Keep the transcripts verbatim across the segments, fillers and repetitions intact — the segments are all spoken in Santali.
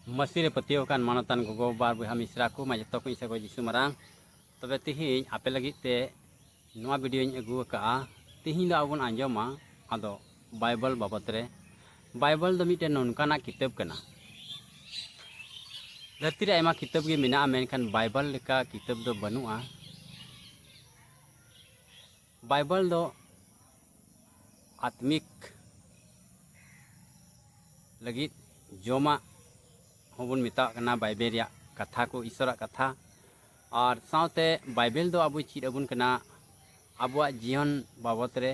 ᱢᱟᱹᱥᱤ ᱨᱮ ᱯᱟᱹᱛᱭᱟᱹᱣ ᱟᱠᱟᱱ ᱢᱟᱱᱚᱛᱟᱱ ᱜᱚᱜᱚ ᱵᱟᱵᱟ, ᱵᱚᱭᱦᱟ ᱢᱤᱥᱨᱟ ᱠᱚ, ᱢᱟ ᱡᱚᱛᱚ ᱠᱚ ᱤᱥᱟᱹ ᱠᱚ ᱡᱤᱥᱩ ᱢᱟᱨᱟᱝ᱾ ᱛᱚᱵᱮ ᱛᱤᱦᱤᱧ ᱟᱯᱮ ᱞᱟᱹᱜᱤᱫ ᱛᱮ ᱱᱚᱣᱟ ᱵᱷᱤᱰᱤᱭᱳᱧ ᱟᱹᱜᱩ ᱟᱠᱟᱫᱼᱟ᱾ ᱛᱤᱦᱤᱧ ᱫᱚ ᱟᱵᱚ ᱵᱚᱱ ᱟᱸᱡᱚᱢᱟ, ᱟᱫᱚ ᱵᱟᱭᱵᱚᱞ ᱵᱟᱵᱚᱛ ᱨᱮ᱾ ᱵᱟᱭᱵᱚᱞ ᱫᱚ ᱢᱤᱫᱴᱮᱱ ᱱᱚᱝᱠᱟᱱᱟᱜ ᱠᱤᱛᱟᱹᱵ ᱠᱟᱱᱟ, ᱫᱷᱟᱹᱨᱛᱤ ᱨᱮ ᱟᱭᱢᱟ ᱠᱤᱛᱟᱹᱵ ᱜᱮ ᱢᱮᱱᱟᱜᱼᱟ, ᱢᱮᱱᱠᱷᱟᱱ ᱵᱟᱭᱵᱚᱞ ᱞᱮᱠᱟ ᱠᱤᱛᱟᱹᱵ ᱫᱚ ᱵᱟᱹᱱᱩᱜᱼᱟ᱾ ᱵᱟᱭᱵᱚᱞ ᱫᱚ ᱟᱛᱢᱤᱠ ᱞᱟᱹᱜᱤᱫ ᱡᱚᱢᱟᱜ ᱦᱚᱸᱵᱚᱱ ᱢᱮᱛᱟᱜ ᱠᱟᱱᱟ, ᱵᱟᱭᱵᱮᱞ ᱨᱮᱭᱟᱜ ᱠᱟᱛᱷᱟ ᱠᱚ, ᱤᱥᱚᱨᱟᱜ ᱠᱟᱛᱷᱟ᱾ ᱟᱨ ᱥᱟᱶᱛᱮ ᱵᱟᱭᱵᱮᱞ ᱫᱚ ᱟᱵᱚᱭ ᱪᱮᱫ ᱟᱵᱚᱱ ᱠᱟᱱᱟ ᱟᱵᱚᱣᱟᱜ ᱡᱤᱭᱚᱱ ᱵᱟᱵᱚᱛ ᱨᱮ,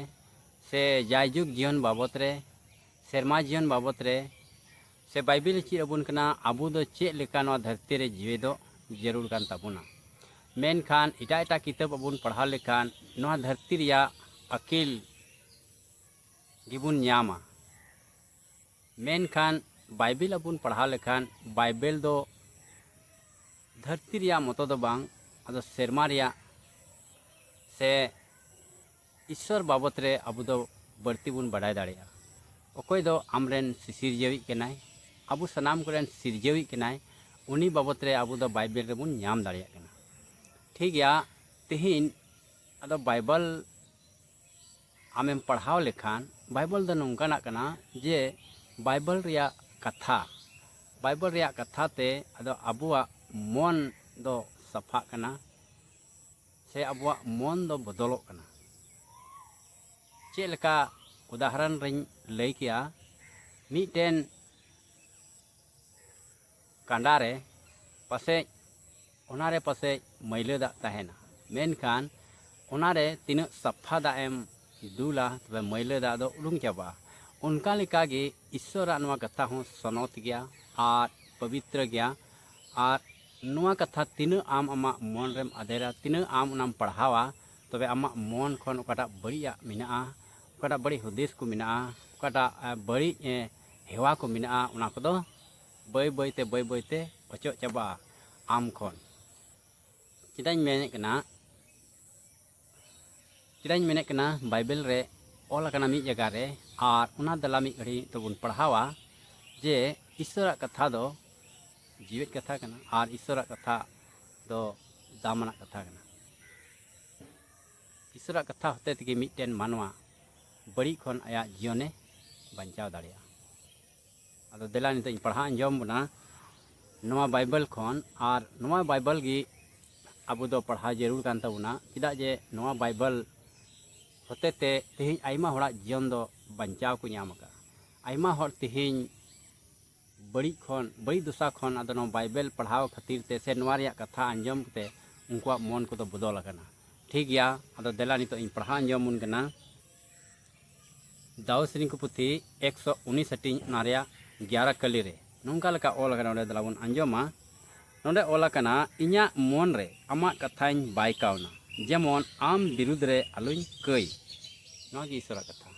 ᱥᱮ ᱡᱟᱭᱡᱩᱜᱽ ᱡᱤᱭᱚᱱ ᱵᱟᱵᱚᱛ ᱨᱮ, ᱥᱮᱨᱢᱟ ᱡᱤᱭᱚᱱ ᱵᱟᱵᱚᱛ ᱨᱮ, ᱥᱮ ᱵᱟᱭᱵᱮᱞ ᱪᱮᱫ ᱟᱵᱚᱱ ᱠᱟᱱᱟ ᱟᱵᱚ ᱫᱚ ᱪᱮᱫ ᱞᱮᱠᱟ ᱱᱚᱣᱟ ᱫᱷᱟᱹᱨᱛᱤ ᱨᱮ ᱡᱤᱣᱮᱫᱚᱜ ᱡᱟᱹᱨᱩᱲ ᱠᱟᱱ ᱛᱟᱵᱚᱱᱟ᱾ ᱢᱮᱱᱠᱷᱟᱱ ᱮᱴᱟᱜ ᱮᱴᱟᱜ ᱠᱤᱛᱟᱹᱵ ᱟᱵᱚᱱ ᱯᱟᱲᱦᱟᱣ ᱞᱮᱠᱷᱟᱱ ᱱᱚᱣᱟ ᱫᱷᱟᱹᱨᱛᱤ ᱨᱮᱭᱟᱜ ᱟᱹᱠᱤᱞ ᱜᱮᱵᱚᱱ ᱧᱟᱢᱟ᱾ ᱢᱮᱱᱠᱷᱟᱱ ᱵᱟᱭᱵᱮᱞ ᱟᱵᱚᱱ ᱯᱟᱲᱦᱟᱣ ᱞᱮᱠᱷᱟᱱ ᱵᱟᱭᱵᱮᱞ ᱫᱚ ᱫᱷᱟᱹᱨᱛᱤ ᱨᱮᱭᱟᱜ ᱢᱚᱛᱚ ᱫᱚ ᱵᱟᱝ, ᱟᱫᱚ ᱥᱮᱨᱢᱟ ᱨᱮᱭᱟᱜ ᱥᱮ ᱤᱥᱥᱚᱨ ᱵᱟᱵᱚᱛ ᱨᱮ ᱟᱵᱚ ᱫᱚ ᱵᱟᱹᱲᱛᱤ ᱵᱚᱱ ᱵᱟᱰᱟᱭ ᱫᱟᱲᱮᱭᱟᱜᱼᱟ᱾ ᱚᱠᱚᱭ ᱫᱚ ᱟᱢᱨᱮᱱ ᱥᱤᱥᱤᱨᱡᱟᱹᱣᱤᱡ ᱠᱟᱱᱟᱭ, ᱟᱵᱚ ᱥᱟᱱᱟᱢ ᱠᱚᱨᱮᱱ ᱥᱤᱨᱡᱟᱹᱣᱤᱡ ᱠᱟᱱᱟᱭ, ᱩᱱᱤ ᱵᱟᱵᱚᱛ ᱨᱮ ᱟᱵᱚ ᱫᱚ ᱵᱟᱭᱵᱮᱞ ᱨᱮᱵᱚᱱ ᱧᱟᱢ ᱫᱟᱲᱮᱭᱟᱜ ᱠᱟᱱᱟ᱾ ᱴᱷᱤᱠ ᱜᱮᱭᱟ, ᱛᱮᱦᱮᱧ ᱟᱫᱚ ᱵᱟᱭᱵᱮᱞ ᱟᱢᱮᱢ ᱯᱟᱲᱦᱟᱣ ᱞᱮᱠᱷᱟᱱ ᱵᱟᱭᱵᱮᱞ ᱫᱚ ᱱᱚᱝᱠᱟᱱᱟᱜ ᱠᱟᱱᱟ ᱡᱮ ᱵᱟᱭᱵᱮᱞ ᱨᱮᱭᱟᱜ ᱠᱟᱛᱷᱟ, ᱵᱟᱭᱵᱮᱞ ᱨᱮᱭᱟᱜ ᱠᱟᱛᱷᱟ ᱛᱮ ᱟᱫᱚ ᱟᱵᱚᱣᱟᱜ ᱢᱚᱱ ᱫᱚ ᱥᱟᱯᱷᱟᱜ ᱠᱟᱱᱟ, ᱥᱮ ᱟᱵᱚᱣᱟᱜ ᱢᱚᱱ ᱫᱚ ᱵᱚᱫᱚᱞᱚᱜ ᱠᱟᱱᱟ᱾ ᱪᱮᱫ ᱞᱮᱠᱟ ᱩᱫᱟᱦᱚᱨᱚᱱ ᱨᱤᱧ ᱞᱟᱹᱭ ᱠᱮᱭᱟ, ᱢᱤᱫᱴᱮᱱ ᱠᱟᱸᱰᱟ ᱨᱮ ᱯᱟᱥᱮᱡ, ᱚᱱᱟ ᱨᱮ ᱯᱟᱥᱮᱡ ᱢᱟᱹᱭᱞᱟᱹ ᱫᱟᱜ ᱛᱟᱦᱮᱱᱟ, ᱢᱮᱱᱠᱷᱟᱱ ᱚᱱᱟ ᱨᱮ ᱛᱤᱱᱟᱹᱜ ᱥᱟᱯᱷᱟ ᱫᱟᱜ ᱮᱢ ᱫᱩᱞᱟ, ᱛᱚᱵᱮ ᱢᱟᱹᱭᱞᱟᱹ ᱫᱟᱜ ᱫᱚ ᱩᱰᱩᱝ ᱪᱟᱵᱟᱜᱼᱟ᱾ ᱚᱱᱠᱟ ᱞᱮᱠᱟ ᱜᱮ ᱤᱥᱥᱚᱨᱟᱜ ᱱᱚᱣᱟ ᱠᱟᱛᱷᱟ ᱦᱚᱸ ᱥᱚᱱᱚᱛ ᱜᱮᱭᱟ ᱟᱨ ᱯᱚᱵᱤᱛᱨᱚ ᱜᱮᱭᱟ᱾ ᱟᱨ ᱱᱚᱣᱟ ᱠᱟᱛᱷᱟ ᱛᱤᱱᱟᱹᱜ ᱟᱢ ᱟᱢᱟᱜ ᱢᱚᱱ ᱨᱮᱢ ᱟᱫᱮᱨᱟ, ᱛᱤᱱᱟᱹᱜ ᱟᱢ ᱚᱱᱟᱢ ᱯᱟᱲᱦᱟᱣᱟ, ᱛᱚᱵᱮ ᱟᱢᱟᱜ ᱢᱚᱱ ᱠᱷᱚᱱ ᱚᱠᱟᱴᱟᱜ ᱵᱟᱹᱲᱤᱡᱟᱜ ᱢᱮᱱᱟᱜᱼᱟ, ᱚᱠᱟᱴᱟᱜ ᱵᱟᱹᱲᱤᱡ ᱦᱩᱫᱤᱥ ᱠᱚ ᱢᱮᱱᱟᱜᱼᱟ, ᱚᱠᱟᱴᱟᱜ, ᱮ, ᱵᱟᱹᱲᱤᱡ, ᱮ, ᱦᱮᱣᱟ ᱠᱚ ᱢᱮᱱᱟᱜᱼᱟ, ᱚᱱᱟ ᱠᱚᱫᱚ ᱵᱟᱹᱭ ᱵᱟᱹᱭ ᱛᱮ, ᱵᱟᱹᱭ ᱵᱟᱹᱭ ᱛᱮ ᱚᱪᱚᱜ ᱪᱟᱵᱟᱜᱼᱟ ᱟᱢ ᱠᱷᱚᱱ᱾ ᱪᱮᱫᱟᱜ ᱤᱧ ᱢᱮᱱᱮᱫ ᱠᱟᱱᱟ, ᱪᱮᱫᱟᱜ ᱤᱧ ᱢᱮᱱᱮᱫ ᱠᱟᱱᱟ, ᱵᱟᱭᱵᱮᱞ ᱨᱮ ᱚᱞ ᱟᱠᱟᱱᱟ ᱢᱤᱫ ᱡᱟᱭᱜᱟ ᱨᱮ, ᱟᱨ ᱚᱱᱟ ᱫᱮᱞᱟ ᱢᱤᱫ ᱜᱷᱟᱹᱲᱤᱡ ᱱᱤᱛᱚᱜ ᱵᱚᱱ ᱯᱟᱲᱦᱟᱣᱟ ᱡᱮ ᱤᱥᱥᱚᱨᱟᱜ ᱠᱟᱛᱷᱟ ᱫᱚ ᱡᱤᱣᱮᱫ ᱠᱟᱛᱷᱟ ᱠᱟᱱᱟ ᱟᱨ ᱤᱥᱚᱨᱟᱜ ᱠᱟᱛᱷᱟ ᱫᱚ ᱫᱟᱢᱟᱱᱟᱜ ᱠᱟᱛᱷᱟ ᱠᱟᱱᱟ᱾ ᱤᱥᱚᱨᱟᱜ ᱠᱟᱛᱷᱟ ᱦᱚᱛᱮ ᱛᱮᱜᱮ ᱢᱤᱫᱴᱮᱱ ᱢᱟᱱᱣᱟ ᱵᱟᱹᱲᱤᱡ ᱠᱷᱚᱱ ᱟᱭᱟᱜ ᱡᱤᱭᱚᱱᱮ ᱵᱟᱧᱪᱟᱣ ᱫᱟᱲᱮᱭᱟᱜᱼᱟ᱾ ᱟᱫᱚ ᱫᱮᱞᱟ ᱱᱤᱛᱚᱜ ᱤᱧ ᱯᱟᱲᱦᱟᱣ ᱟᱸᱡᱚᱢ ᱵᱚᱱᱟ ᱱᱚᱣᱟ ᱵᱟᱭᱵᱮᱞ ᱠᱷᱚᱱ, ᱟᱨ ᱱᱚᱣᱟ ᱵᱟᱭᱵᱮᱞ ᱜᱮ ᱟᱵᱚ ᱫᱚ ᱯᱟᱲᱦᱟᱣ ᱡᱟᱹᱨᱩᱲ ᱠᱟᱱ ᱛᱟᱵᱚᱱᱟ, ᱪᱮᱫᱟᱜ ᱡᱮ ᱱᱚᱣᱟ ᱵᱟᱭᱵᱮᱞ ᱦᱚᱛᱮ ᱛᱮ ᱛᱮᱦᱮᱧ ᱟᱭᱢᱟ ᱦᱚᱲᱟᱜ ᱡᱤᱭᱚᱱ ᱫᱚ ᱵᱟᱧᱪᱟᱣ ᱠᱚ ᱧᱟᱢ ᱟᱠᱟᱫᱼᱟ᱾ ᱟᱭᱢᱟ ᱦᱚᱲ ᱛᱮᱦᱮᱧ ᱵᱟᱹᱲᱤᱡ ᱠᱷᱚᱱ, ᱵᱟᱹᱲᱤᱡ ᱫᱚᱥᱟ ᱠᱷᱚᱱ ᱟᱫᱚ ᱱᱚᱣᱟ ᱵᱟᱭᱵᱮᱞ ᱯᱟᱲᱦᱟᱣ ᱠᱷᱟᱹᱛᱤᱨ ᱛᱮ ᱥᱮ ᱱᱚᱣᱟ ᱨᱮᱭᱟᱜ ᱠᱟᱛᱷᱟ ᱟᱸᱡᱚᱢ ᱠᱟᱛᱮ ᱩᱱᱠᱩᱣᱟᱜ ᱢᱚᱱ ᱠᱚᱫᱚ ᱵᱚᱫᱚᱞ ᱟᱠᱟᱱᱟ᱾ ᱴᱷᱤᱠ ᱜᱮᱭᱟ, ᱟᱫᱚ ᱫᱮᱞᱟ ᱱᱤᱛᱚᱜ ᱤᱧ ᱯᱟᱲᱦᱟᱣ ᱟᱸᱡᱚᱢ ᱵᱚᱱ ᱠᱟᱱᱟ᱾ ᱫᱟᱣ ᱥᱮᱨᱮᱧ ᱠᱚ ᱯᱩᱛᱷᱤ ᱮᱠᱥᱚ ᱩᱱᱤᱥ ᱦᱟᱹᱴᱤᱧ, ᱚᱱᱟ ᱨᱮᱭᱟᱜ ᱜᱭᱟᱨᱟ ᱠᱟᱹᱞᱤ ᱨᱮ ᱱᱚᱝᱠᱟ ᱞᱮᱠᱟ ᱚᱞ ᱟᱠᱟᱱᱟ, ᱚᱸᱰᱮ ᱫᱮᱞᱟ ᱵᱚᱱ ᱟᱸᱡᱚᱢᱟ᱾ ᱱᱚᱰᱮ ᱚᱞ ᱟᱠᱟᱱᱟ, "ᱤᱧᱟᱹᱜ ᱢᱚᱱ ᱨᱮ ᱟᱢᱟᱜ ᱠᱟᱛᱷᱟᱧ ᱵᱟᱭ ᱠᱟᱣᱱᱟ, ᱡᱮᱢᱚᱱ ᱟᱢ ᱵᱤᱨᱩᱫᱽ ᱨᱮ ᱟᱞᱚᱧ ᱠᱟᱹᱭ᱾" ᱱᱚᱣᱟ ᱜᱮ ᱤᱥᱚᱨᱟᱜ ᱠᱟᱛᱷᱟ᱾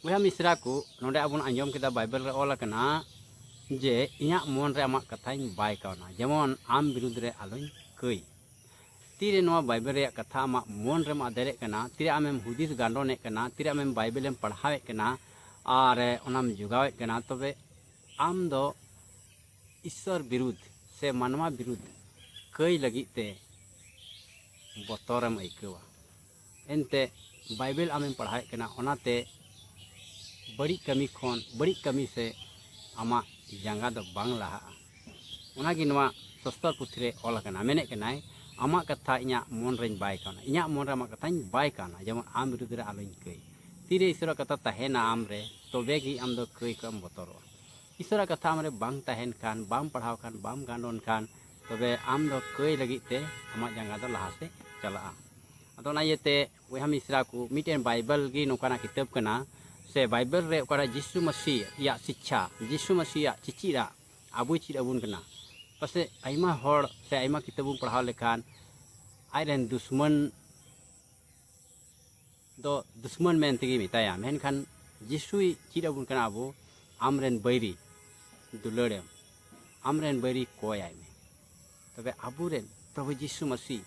ᱵᱚᱭᱦᱟ ᱢᱤᱥᱨᱟ ᱠᱚ, ᱱᱚᱰᱮ ᱟᱵᱚᱱ ᱟᱸᱡᱚᱢ ᱠᱮᱫᱟ, ᱵᱟᱭᱵᱮᱞ ᱨᱮ ᱚᱞ ᱟᱠᱟᱱᱟ ᱡᱮ, "ᱤᱧᱟᱹᱜ ᱢᱚᱱ ᱨᱮ ᱟᱢᱟᱜ ᱠᱟᱛᱷᱟᱧ ᱵᱟᱭ ᱠᱟᱣᱱᱟ, ᱡᱮᱢᱚᱱ ᱟᱢ ᱵᱤᱨᱩᱫᱽ ᱨᱮ ᱟᱞᱚᱧ ᱠᱟᱹᱭ᱾" ᱛᱤᱨᱮ ᱱᱚᱣᱟ ᱵᱟᱭᱵᱮᱞ ᱨᱮᱭᱟᱜ ᱠᱟᱛᱷᱟ ᱟᱢᱟᱜ ᱢᱚᱱ ᱨᱮᱢ ᱟᱫᱮᱨᱮᱫ ᱠᱟᱱᱟ, ᱛᱤᱨᱮ ᱟᱢᱮᱢ ᱦᱩᱫᱤᱥ ᱜᱟᱱᱰᱚᱱᱮᱫ ᱠᱟᱱᱟ, ᱛᱤᱨᱮ ᱟᱢᱮᱢ ᱵᱟᱭᱵᱮᱞᱮᱢ ᱯᱟᱲᱦᱟᱣᱮᱫ ᱠᱟᱱᱟ ᱟᱨ ᱚᱱᱟᱢ ᱡᱚᱜᱟᱣᱮᱫ ᱠᱟᱱᱟ, ᱛᱚᱵᱮ ᱟᱢ ᱫᱚ ᱤᱥᱥᱚᱨ ᱵᱤᱨᱩᱫᱽ ᱥᱮ ᱢᱟᱱᱣᱟ ᱵᱤᱨᱩᱫᱽ ᱠᱟᱹᱭ ᱞᱟᱹᱜᱤᱫ ᱛᱮ ᱵᱚᱛᱚᱨᱮᱢ ᱟᱹᱭᱠᱟᱹᱣᱟ᱾ ᱮᱱᱛᱮ ᱵᱟᱭᱵᱮᱞ ᱟᱢᱮᱢ ᱯᱟᱲᱦᱟᱣᱮᱫ ᱠᱟᱱᱟ, ᱚᱱᱟᱛᱮ ᱵᱟᱹᱲᱤᱡ ᱠᱟᱹᱢᱤ ᱠᱷᱚᱱ, ᱵᱟᱹᱲᱤᱡ ᱠᱟᱹᱢᱤ ᱥᱮ ᱟᱢᱟᱜ ᱡᱟᱸᱜᱟ ᱫᱚ ᱵᱟᱝ ᱞᱟᱦᱟᱜᱼᱟ᱾ ᱚᱱᱟᱜᱮ ᱱᱚᱣᱟ ᱥᱚᱥᱛᱚᱨ ᱯᱩᱛᱷᱤ ᱨᱮ ᱚᱞ ᱟᱠᱟᱱᱟ᱾ ᱢᱮᱱᱮᱫ ᱠᱟᱱᱟᱭ, "ᱟᱢᱟᱜ ᱠᱟᱛᱷᱟ ᱤᱧᱟᱹᱜ ᱢᱚᱱ ᱨᱮᱧ ᱵᱟᱭ ᱠᱟᱣᱱᱟ, ᱤᱧᱟᱹᱜ ᱢᱚᱱ ᱨᱮ ᱟᱢᱟᱜ ᱠᱟᱛᱷᱟᱧ ᱵᱟᱭ ᱠᱟᱣᱱᱟ, ᱡᱮᱢᱚᱱ ᱟᱢ ᱵᱤᱨᱩᱫᱽ ᱨᱮ ᱟᱞᱚᱧ ᱠᱟᱹᱭ᱾" ᱛᱤᱨᱮ ᱤᱥᱚᱨᱟᱜ ᱠᱟᱛᱷᱟ ᱛᱟᱦᱮᱱᱟ ᱟᱢ ᱨᱮ, ᱛᱚᱵᱮ ᱜᱮ ᱟᱢ ᱫᱚ ᱠᱟᱹᱭ ᱠᱷᱚᱱ ᱮᱢ ᱵᱚᱛᱚᱨᱚᱜᱼᱟ᱾ ᱤᱥᱚᱨᱟᱜ ᱠᱟᱛᱷᱟ ᱟᱢ ᱨᱮ ᱵᱟᱝ ᱛᱟᱦᱮᱱ ᱠᱷᱟᱱ, ᱵᱟᱢ ᱯᱟᱲᱦᱟᱣ ᱠᱷᱟᱱ, ᱵᱟᱢ ᱜᱟᱱᱰᱚᱱ ᱠᱷᱟᱱ, ᱛᱚᱵᱮ ᱟᱢ ᱫᱚ ᱠᱟᱹᱭ ᱞᱟᱹᱜᱤᱫ ᱛᱮ ᱟᱢᱟᱜ ᱡᱟᱸᱜᱟ ᱫᱚ ᱞᱟᱦᱟ ᱥᱮᱫ ᱪᱟᱞᱟᱜᱼᱟ᱾ ᱟᱫᱚ ᱚᱱᱟ ᱤᱭᱟᱹᱛᱮ ᱵᱚᱭᱦᱟ ᱢᱤᱥᱨᱟ ᱠᱚ, ᱢᱤᱫᱴᱮᱱ ᱵᱟᱭᱵᱮᱞ ᱜᱮ ᱱᱚᱝᱠᱟᱱᱟᱜ ᱠᱤᱛᱟᱹᱵ ᱠᱟᱱᱟ, ᱥᱮ ᱵᱟᱭᱵᱮᱞ ᱨᱮ ᱚᱠᱟᱨᱮ ᱡᱤᱥᱩ ᱢᱟᱹᱥᱤ ᱭᱟᱜ ᱥᱤᱠᱪᱷᱟ, ᱡᱤᱥᱩ ᱢᱟᱹᱥᱤ ᱭᱟᱜ ᱪᱮᱪᱮᱫ ᱟᱜ ᱟᱵᱚᱭ ᱪᱮᱫ ᱟᱵᱚᱱ ᱠᱟᱱᱟ᱾ ᱯᱟᱥᱮᱡ ᱟᱭᱢᱟ ᱦᱚᱲ ᱥᱮ ᱟᱭᱢᱟ ᱠᱤᱛᱟᱹᱵ ᱵᱚᱱ ᱯᱟᱲᱦᱟᱣ ᱞᱮᱠᱷᱟᱱ ᱟᱡᱨᱮᱱ ᱫᱩᱥᱢᱟᱱ ᱫᱚ ᱫᱩᱥᱢᱟᱱ ᱢᱮᱱ ᱛᱮᱜᱮ ᱢᱮᱛᱟᱭᱟ, ᱢᱮᱱᱠᱷᱟᱱ ᱡᱤᱥᱩᱭ ᱪᱮᱫ ᱟᱵᱚᱱ ᱠᱟᱱᱟ, ᱟᱵᱚ ᱟᱢᱨᱮᱱ ᱵᱟᱹᱭᱨᱤ ᱫᱩᱞᱟᱹᱲᱮᱢ, ᱟᱢᱨᱮᱱ ᱵᱟᱹᱭᱨᱤ ᱠᱚᱭᱟᱭ ᱢᱮ᱾ ᱛᱚᱵᱮ ᱟᱵᱚᱨᱮᱱ ᱯᱨᱚᱵᱷᱩ ᱡᱤᱥᱩ ᱢᱟᱹᱥᱤ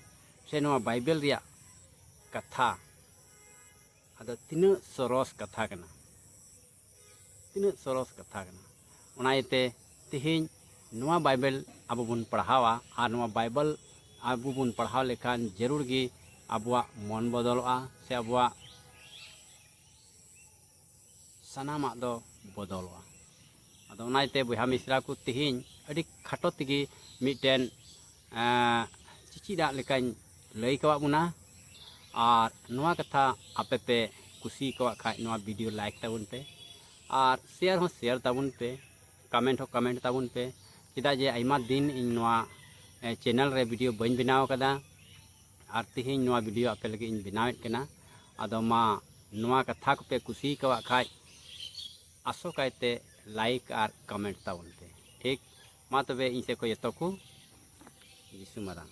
ᱥᱮ ᱱᱚᱣᱟ ᱵᱟᱭᱵᱮᱞ ᱨᱮᱭᱟᱜ ᱠᱟᱛᱷᱟ ᱟᱫᱚ ᱛᱤᱱᱟᱹᱜ ᱥᱚᱨᱚᱥ ᱠᱟᱛᱷᱟ ᱠᱟᱱᱟ, ᱛᱤᱱᱟᱹᱜ ᱥᱚᱨᱚᱥ ᱠᱟᱛᱷᱟ ᱠᱟᱱᱟ᱾ ᱚᱱᱟ ᱤᱭᱟᱹᱛᱮ ᱛᱮᱦᱮᱧ ᱱᱚᱣᱟ ᱵᱟᱭᱵᱮᱞ ᱟᱵᱚ ᱵᱚᱱ ᱯᱟᱲᱦᱟᱣᱟ ᱟᱨ ᱱᱚᱣᱟ ᱵᱟᱭᱵᱮᱞ ᱟᱵᱚ ᱵᱚᱱ ᱯᱟᱲᱦᱟᱣ ᱞᱮᱠᱷᱟᱱ ᱡᱟᱹᱨᱩᱲ ᱜᱮ ᱟᱵᱚᱣᱟᱜ ᱢᱚᱱ ᱵᱚᱫᱚᱞᱚᱜᱼᱟ ᱥᱮ ᱟᱵᱚᱣᱟᱜ ᱥᱟᱱᱟᱢᱟᱜ ᱫᱚ ᱵᱚᱫᱚᱞᱚᱜᱼᱟ᱾ ᱟᱫᱚ ᱚᱱᱟ ᱤᱭᱟᱹᱛᱮ ᱵᱚᱭᱦᱟ ᱢᱤᱥᱨᱟ ᱠᱚ, ᱛᱮᱦᱮᱧ ᱟᱹᱰᱤ ᱠᱷᱟᱴᱚ ᱛᱮᱜᱮ ᱢᱤᱫᱴᱮᱱ ᱮᱸ, ᱪᱮᱪᱮᱫᱟᱜ ᱞᱮᱠᱟᱧ ᱞᱟᱹᱭ ᱠᱟᱣᱟᱫ ᱵᱚᱱᱟ᱾ ᱟᱨ ᱱᱚᱣᱟ ᱠᱟᱛᱷᱟ ᱟᱯᱮ ᱯᱮ ᱠᱩᱥᱤ ᱠᱟᱣᱟᱜ ᱠᱷᱟᱡ ᱱᱚᱣᱟ ᱵᱷᱤᱰᱤᱭᱳ ᱞᱟᱭᱤᱠ ᱛᱟᱵᱚᱱ ᱯᱮ ᱟᱨ ᱥᱮᱭᱟᱨ ᱦᱚᱸ ᱥᱮᱭᱟᱨ ᱛᱟᱵᱚᱱ ᱯᱮ, ᱠᱚᱢᱮᱱᱴ ᱦᱚᱸ ᱠᱚᱢᱮᱱᱴ ᱛᱟᱵᱚᱱ ᱯᱮ᱾ ᱪᱮᱫᱟᱜ ᱡᱮ ᱟᱭᱢᱟ ᱫᱤᱱ ᱤᱧ ᱱᱚᱣᱟ ᱮ, ᱪᱮᱱᱮᱞ ᱨᱮ ᱵᱷᱤᱰᱤᱭᱳ ᱵᱟᱹᱧ ᱵᱮᱱᱟᱣ ᱟᱠᱟᱫᱟ ᱟᱨ ᱛᱮᱦᱮᱧ ᱱᱚᱣᱟ ᱵᱷᱤᱰᱤᱭᱳ ᱟᱯᱮ ᱞᱟᱹᱜᱤᱫ ᱤᱧ ᱵᱮᱱᱟᱣᱮᱫ ᱠᱟᱱᱟ᱾ ᱟᱫᱚ ᱢᱟ ᱱᱚᱣᱟ ᱠᱟᱛᱷᱟ ᱠᱚᱯᱮ ᱠᱩᱥᱤ ᱠᱟᱣᱟᱜ ᱠᱷᱟᱡ ᱟᱥᱚᱠᱟᱭᱛᱮ ᱞᱟᱭᱤᱠ ᱟᱨ ᱠᱚᱢᱮᱱᱴ ᱛᱟᱵᱚᱱ ᱯᱮ᱾ ᱴᱷᱤᱠ, ᱢᱟ ᱛᱚᱵᱮ ᱤᱧ ᱥᱮᱫ ᱠᱷᱚᱱ ᱡᱚᱛᱚ ᱠᱚ ᱡᱤᱥᱩ ᱢᱟᱨᱟᱝ᱾